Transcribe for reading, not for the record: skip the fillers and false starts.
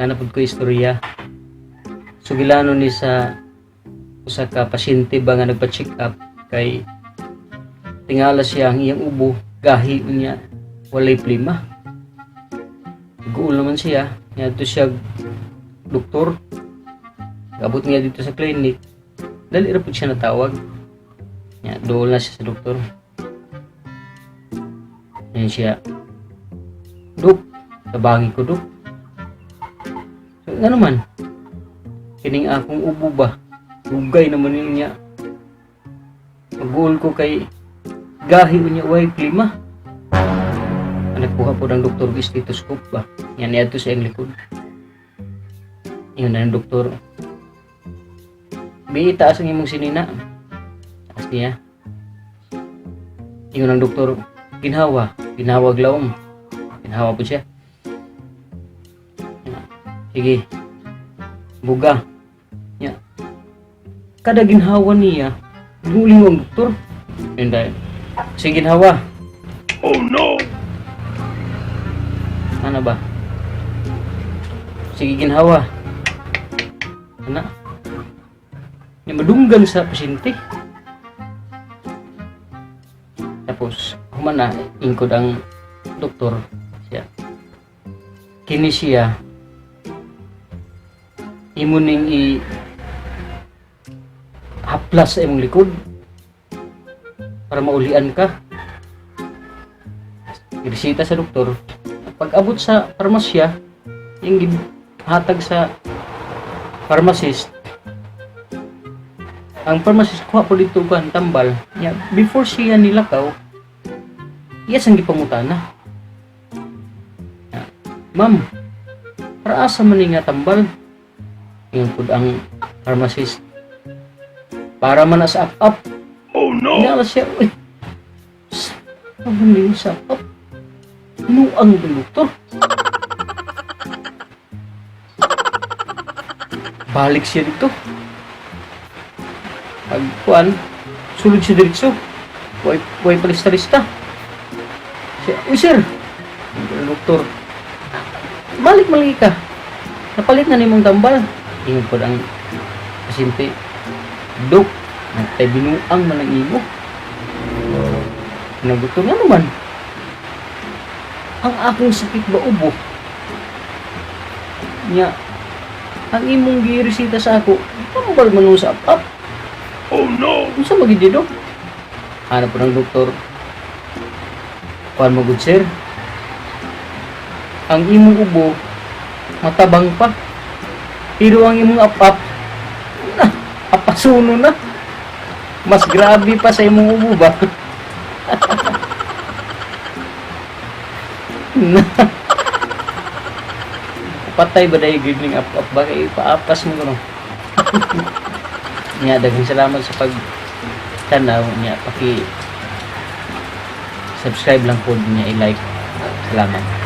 Naa pud ko istorya. Sugilano ni sa usa ka pasyente ba nga nagpa-check up kay tingala siya ang iyang ubo, gahi niya, walay plima. Guol naman siya, niadto siya doktor. Abot niya dito sa clinic, dali ra pud siya natawag. Nya, duol na siya sa doktor. Yan siya. "Dok, tabangi ko, Dok." "So, nga naman?" "Kining akong ubo ba? Dugay naman yun niya. Mag-uol ko kay gahi niya, way plima." Nagkuha po ng doktor og stethoscope ba. Yan, niadto sa iyang likod. Ingon na ng doktor, "Bi, itaas ang imong sinina." Taas niya. Ingon ng doktor, "Ginhawa, ginhawa lawom." Ginhawa po siya. "Sige, buga." Ya. Kada ginhawa niya, guling ang doktor. Yun dahil. "Sige, ginhawa." Oh no! Ano ba? "Sige, ginhawa." Ana. Nya madunggan sa pasyente. Tapos, human na, ingkod ang doktor siya. "Kini siya, imo ning i haplas sa imong likod para maulian ka." Gireseta sa doktor. Pag abot sa parmasya, yung hatag sa pharmacist, ang pharmacist kuha po dito kan tambal. Ya, before siya nilakaw, iya sang gipangutana. "Ya, ma'am, para asa man ni nga tambal?" Ingon pud ang pharmacist, "Para man na sa up-up." Oh no! Ingala siya, "Uy, sa man ni sa up-up?" Nuang doktor. Balik siya dito. Pag kuan, sulod siya diretso. Way palista-lista. Siya, "Uy, sir." Ang doktor, "Balik malagi ka. Napalit na nimong tambal." Ingon po ang pasyente, "Dok, nagtay binuang man ang imo." Ang doktor, "Nga naman?" "Ang akong sakit ba, ubo. Nya, ang imong giresita sa ako, tambal man nung sa up-up." Oh no! "Unsa magid, Dok?" Ana po ng doktor, "Kuan mo gud, sir. Ang imong ubo matabang pa. Pero ang imong up-up na, apasuno na. Mas grabe pa sa imong ubo ba?" Na. Patay ba dahil gid up up ba kay paapas mo kuno. Nya, daghang salamat sa pag tanaw niya. Paki subscribe lang po niya, i-like. Salamat.